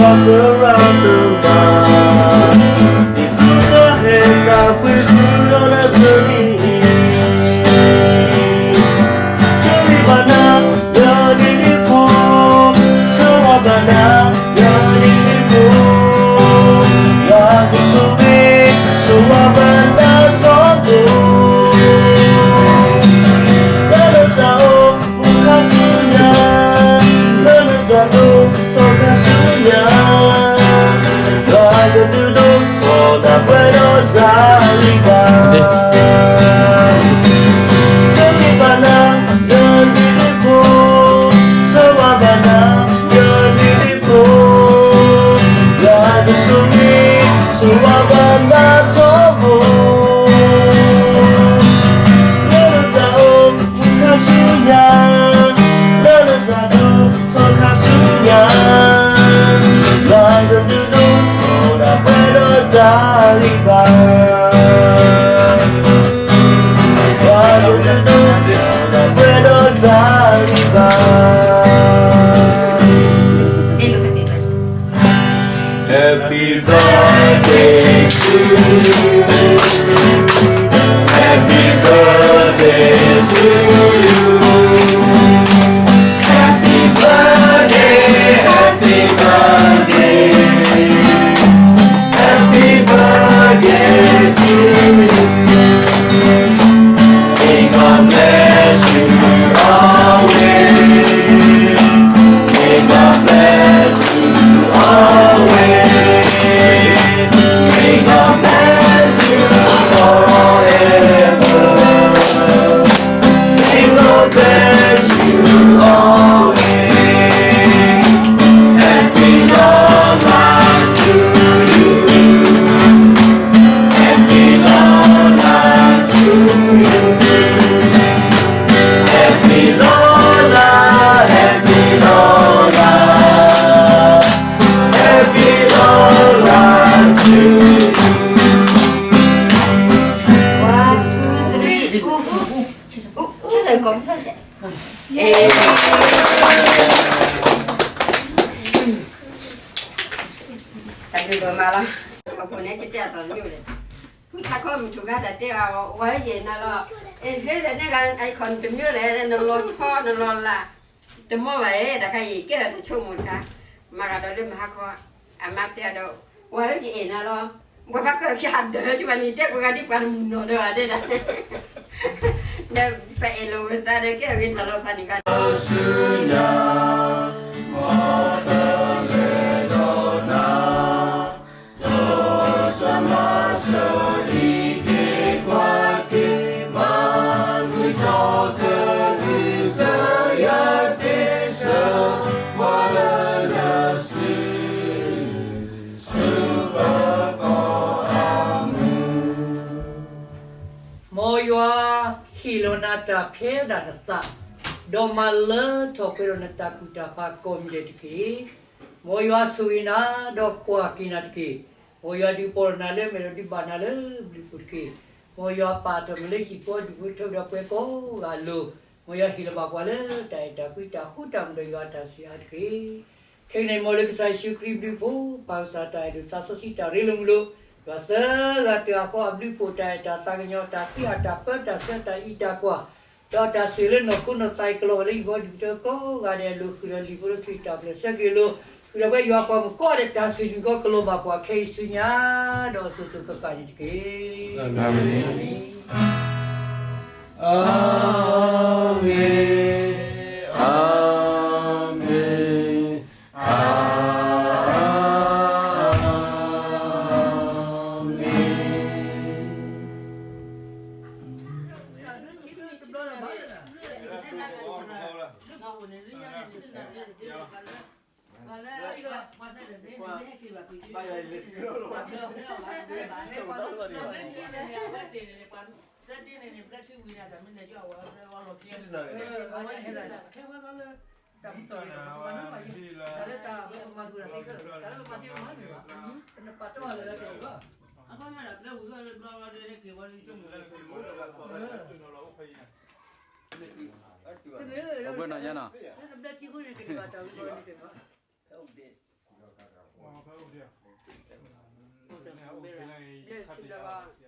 သရၣ်သ့ၣ်တဖၣ်, ဒ်သိးကဟဲသးပှၢ်ဆူလီၤနသးန့ၣ်, ဆိၣ်ဂ့ၤဘၣ်နၤ ယွၤဒ်ဒ်ဖိ, ဆိၣ်ဂ့ၤဘၣ်နၤ ယွၤဒ်ဒ်ဖိ, ယွၤကဆိၣ်ဂ့ၤ ဆိၣ်ဂ့ၤဘၣ်နၤထီဘိ လၢနတၢ်အိၣ်မူခါဆူညါ, လၢနတၢ်ဒိၣ်ထီၣ်ခါဆူညါ, ယွၤကဒုးဒိၣ်ထီၣ်နၤပှဲၤဒီးတၢ်ဂံၢ်ဘါ, ဆိၣ်ဂ့ၤဘၣ်နၤ ယွၤဒ်ဒ်ဖိ, ဆိၣ်ဂ့ၤဘၣ်နၤ ယွၤဒ်ဒ်ဖိ, ယွၤကဆိၣ်ဂ့ၤ ဆိၣ်ဂ့ၤဘၣ်နၤထီဘိ လၢနတၢ်အိၣ်မူခါဆူညါ, လၢနတၢ်ဒိၣ်ထီၣ်ခါဆူညါ, ယွၤကဒုးဒိၣ်ထီၣ်နၤပှဲၤဒီးတၢ်ဂံၢ်ဘါ, ယွၤကဒုးဒိၣ်ထီၣ်နၤပှဲၤဒီးတၢ်ဂံၢ်ဘါ. Happy birthday to you. Happy birthday to you. Happy birthday, happy birthday. Happy birthday to you. May God bless you always. May God bless you always. May God bless you forever. May God bless you always. Happy long life to you. Happy long life to you. Happy long life, happy long life, happy long life to you. One, two, three. Ooh, ooh, ooh. Ooh, ooh. Thank you, Mama. အဃိန့ၣ် ကတဲအသီတမ့ၢ်လဲၣ်. မ့ၢ်ခါခီမုၢ်ထူၣ်ခါတၢ်တဲဘၣ် ဝၤယဲၢ်နၤလီၤ. အဲ ဟဲဒီးန့ၣ်ဂၤ အဲ ခီနတမ့ၢ်လဲၣ် နလီၤဆီ နလီၤလး တမီၢ်ဘၣ်အဲ တခါအံၤ ကဲထီၣ်တၢ်ဆိကမိၣ်တခါ မၤဂၤဒီးလၢမဟါခီ အမါတဲဒီး ဝၤဧၢ ယအဲၣ်နၤလီၤ. ပှၤဘၣ်ကၢၢ်ခံဟးဒၢးဆူဘၣ်န့ၣ် တဲပှၤဂၤဒ်ပှၤတမုာ်နီၢ်ဒီးဘၣ်တဲဒၣ် ဒီးပအဲၣ်လိာ်ဝဲသးဒီးကဲထီၣ်ဂ့ၤတၢ်လီၤဖးန့ၣ်ဂၤ ဆူညါ မ်တလဲၤဒီးနၤ ဒီးစၢၤမၤစၢၤအံးက့ၤကွၢ်က့ၤ မၤဃုထီၣ်ကဟုကယာ်က့ၤစၢၤ ပှၤလၢလၢဆူ ဆူပကီၢ်အမူ မ်ယွၤဟ့ၣ်လီၤနၤတၢ်ဖဲဒၣ်နသး, ဒီးမၤလၢထီၣ်ပှဲၤဒီးနတၢ်ကူၣ်တၢ်ဖးကိးမံၤဒဲးတက့ၢ်. မ်ယွၤဆိၣ်ဂ့ၤနၤ ဒီးကွၢ်က့ၤနၤတက့ၢ်. မ်ယွၤဒုးပီၢ်လီၤနၤလၢမဲာ်ဒီးဒုးဘၣ်နၤလၢဘျုးဖှိၣ်တက့ၢ်. မ်ယွၤပာ်ထီၣ်နၤလၢဟံၣ်ဖိဒူၣ်ဖိထၢဒီးပှဲၤကိးဂၤအလိၤ, မ်ယွၤဟ့ၣ်လီၤဘၣ်ပှၤလၢတၢ်အဲၣ်တၢ်ကွံတၢ်ဃူတၢ်မုာ်ဒီးယွၤအတၢ်စံးအါတက့ၢ်. ခဲကနံၣ်အံၤ မ်လၢကစၢ်ယ့ၣ်ၡူးခရံာ်ဘျုးဖှိၣ် ပၢ်ကစၢ်တၢ်အဲၣ်ဒိၣ်သးစီဆှံတၢ်ရ့လိာ်မုာ်လိာ်, ယွၤသၢဂၤတဂၤဃီအဘျုးဖှိၣ် တၢ်အဲၣ်တၢ်သးကညီၤ တၢ်ဃ့အတၢ်ပၢတၢ်ဆှၢတၢ်အံးတၢ်ကွၢ်, ဒီးတၢ်ဆိၣ်ဂ့ၤလၢနီၢ်ခိနီၢ်သးအံၤ ကလီၤဝဲလၢဟံၣ်ဖိဒူၣ်ဖိထၢကိးဂၤဒဲးအလိၤ ဃုာ်ဒီးလံာ်ဖိလၢခရံာ်တၢ်ပျဲၢ်ဆၢက့ၤအလိၤ, ဃုာ်ဒီးပှၤယွၤပှၤမုၣ်ကိးဂၤဒဲးတၢ်ဆိၣ်ဂ့ၤကီးကလီၤဘၣ်ပှၤခဲအံၤဆူညါ ဒီးစိၤစိၤဃၣ်ဃၣ်န့ၣ်တက့ၢ်. အၤမ့ၣ်, အၤမ့ၣ်, အၤမ့ၣ်, အၤမ့ၣ်. တၢ်မုၢ်ကီၢ်န့ၣ် ပကမၤနုၤပှၤယံၤ, တၢ်လၢတၢ်ပကမၤသကိးတၢ်သ့ခဲလၢာ်, တၢ်လၢပမၤသ့ပမၤနုၤဘၣ်, ပနပာ်တ့ၢ်လၢတၢ်လၢဘၣ်, အဝဲန့ၣ်လၢဘျၢထံခိၣ်န့ၣ် ကန့ၢ်ဘၣ်တၢ်ဝံၤဘၣ်န့ၣ်က့ၤဘၣ်. ဖဲအိၣ်ဒံး, အိၣ်ဒံးလၢ